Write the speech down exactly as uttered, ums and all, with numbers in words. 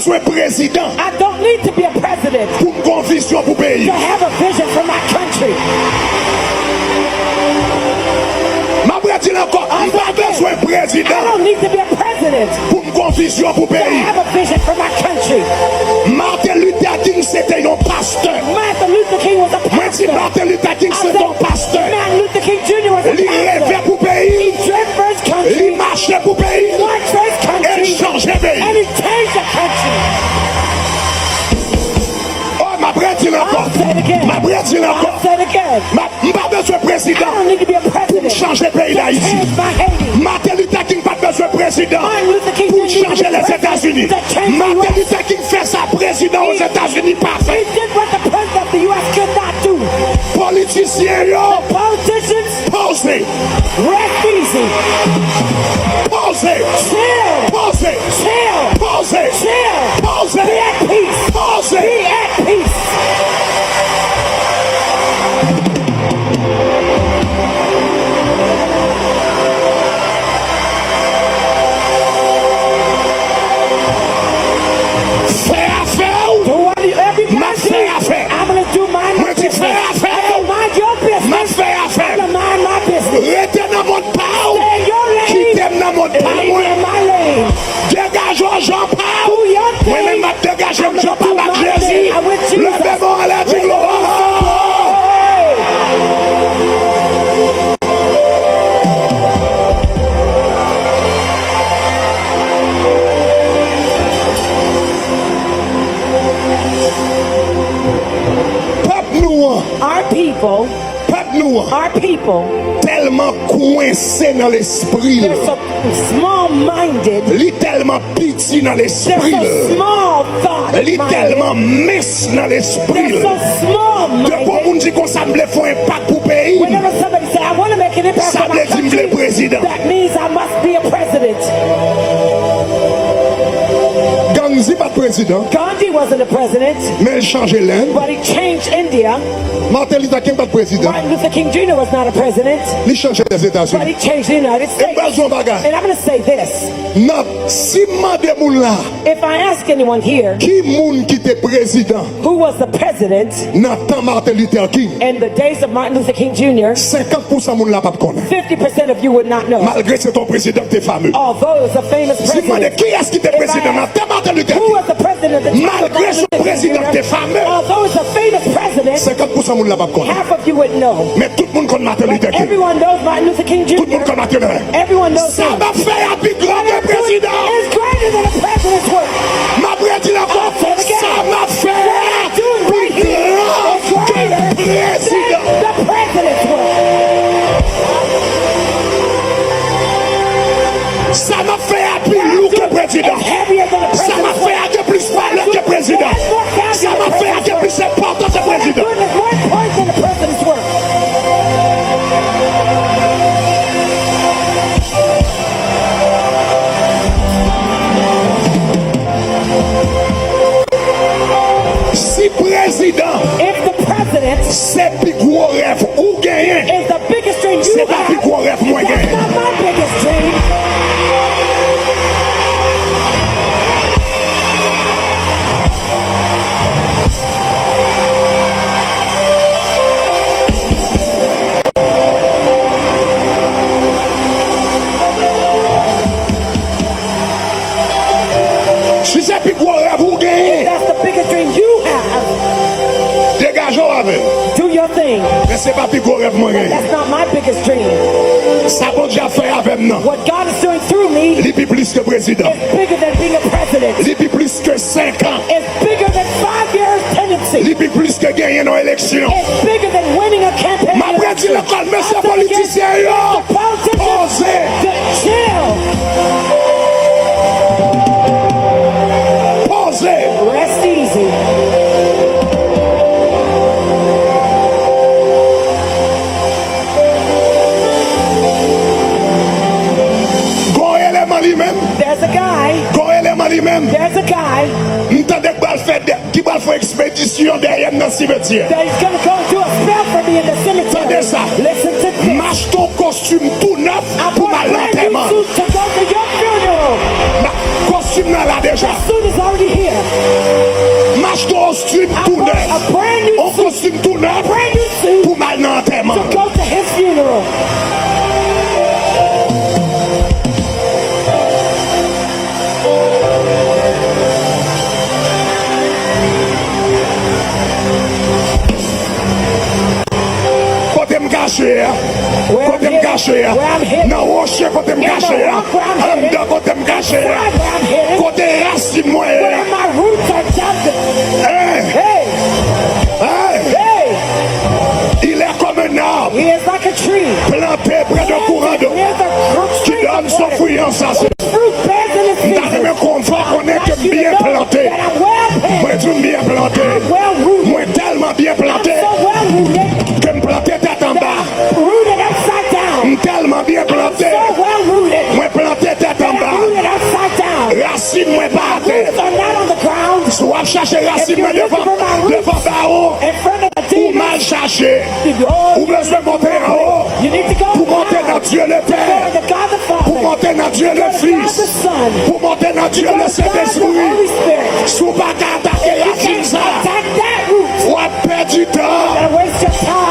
bezwen prezidan. I don't need to be a president. Pou m gen yon vizyon pou peyi. To have a vision for my country. M ap redi l ankò, m pa bezwen prezidan. I don't need to be a president. Pou m gen yon vizyon pou peyi. To have a vision for my country. Martin Luther King se te yon pastè. Martin Luther King was a pastor. Mwen di Martin Luther King se te yon pastè. Martin Luther King Junior was a pastor. Li reve pou peyi. He dreamed for his country. Li mache pou peyi. He worked for his country. E li chanje peyi. And he changed the country. Oh, m ap redi l ankò. I'll say it again. M ap redi l ankò. I'll say it again. M ap M pa bezwen prezidan pou m chanje peyi Dayiti. Martin Luther King pa t bezwen prezidan pou l chanje Lèzetazini. Martin Luther King fè sa prezidan Ozetazini pa fè. Politisyen yo, poze. Poze. Poze. Poze. Poze. Fè afè w. M ap fè afè. Mwen di fè afè w. M ap fè afè. Rete nan mond pa w. Kite m nan mond pa mwen. Degaje w jan pa w. Mwen menm m ap degaje m jan pa m ak Jezi. Leve men w anlè, di glwa. Pèp nou an. Our people. Pèp nou an. Our people. Tèlman kwense nan lespri l. They're so small-minded. Li tèlman piti nan lespri l. They're so small-thoughted-minded. Li tèlman mens nan lespri l. They're so small-minded. Depi yon moun di konsa, "M vle fè yon enpak pou peyi m." Whenever somebody say, "I wanna make an impact for my country," sa vle di m vle prezidan. That means I must be a president. Gandhi pa t prezidan. Gandhi wasn't a president, men l chanje Lenn. But he changed India. Martin Luther King pa t prezidan. Martin Luther King Junior was not a president, li chanje Lèzetazini. But he changed the United States. E m pral di yon bagay. And I'm gonna say this. Nan, si m mande moun la, if I ask anyone here, ki moun ki te prezidan, who was the president, nan tan Martin Luther King, in the days of Martin Luther King Junior, senkant pou san moun la p ap konnen. Fifty percent of you would not know. Malgre se t yon prezidan ki te fame. Although it was a famous president, si m mande kiyès ki te prezidan nan tan Martin Luther King, who was the president at the time of Martin Luther King Junior, malgre se yon prezidan ki te fame, although it's a famous president, senkant pou san moun la p ap konnen. Half of you wouldn't know. Men tout moun konn Martin Luther King. But everyone knows Martin Luther King Junior. Tout moun konn Martin Luther King. Everyone knows him. Sa m ap fè a pi gran ke prezidan. What I'm doing is greater than a president's work. M ap redi l ankò. I'll say it again. Sa m ap fè a pi gran ke prezidan. What I'm doing right here is greater than the president's work. Sa m ap fè a pi lou ke prezidan. Sa m ap fè a gen plis valè ke prezidan. Sa m ap fè a gen plis enpòtans ke prezidan. Si prezidan se pi gwo rèv ou genyen, se pa pi gwo rèv mwen genyen. That's not my biggest dream. Si se pi gwo rèv ou genyen, that's the biggest dream you have, degaje w avè l. Do your thing. Men se pa pi gwo rèv mwen genyen. That's not my biggest dream. Sa Bondye ap fè avè m nan, what God is doing through me, li pi plis ke prezidan. Is bigger than being a president. Li pi plis ke senk an. It's bigger than five years tenancy. Li pi plis ke genyen nan eleksyon. It's bigger than winning a campaign election. M ap redi l ankò, mesye politisyen yo. I'll say it again, Mister Politician, poze. Chill. Poze. Rest easy. Gon eleman li menm. There's a guy. Gon eleman li menm. There's a guy. M tande k pral fè de, ki pral fè ekspedisyon dèyè m nan simetyè. That he's gonna go do a spell for me in the cemetery. Tande sa. Listen to this. M achte yon kostim tou nèf pou m al nan antèman. I bought a brand new suit to go to your funeral. Kostim nan la deja. Suit is already here. M achte yon suit I tou bought nèf, a brand new yon suit kostim tou nèf brand new suit pou m al nan antèman. To go to his funeral. Kote m kache a? Kote m kache a? Nan woche kote m kache a? Anndan kote m kache a? Kote rasin mwen ye a? Hein? Hein? Il est comme un arbre planté près d'un courant d'eau qui donne son fruit en sa saison. M ta renmen konn fè w konnen ke m byen plante. Mwen di w m byen plante. Mwen tèlman byen plante ke m plante tèt anba. M tèlman byen plante. Mwen plante tèt anba. Rasin mwen pa atè. Si w ap chache rasin mwen devan, devan bawo, ou mal chache. Ou bezwen monte anwo pou monte nan Dye Lepè, pou monte nan Dye Lefis, pou monte nan Dye Lesentespri. Si w pa ka atake rasin sa, w ap pèdi tan.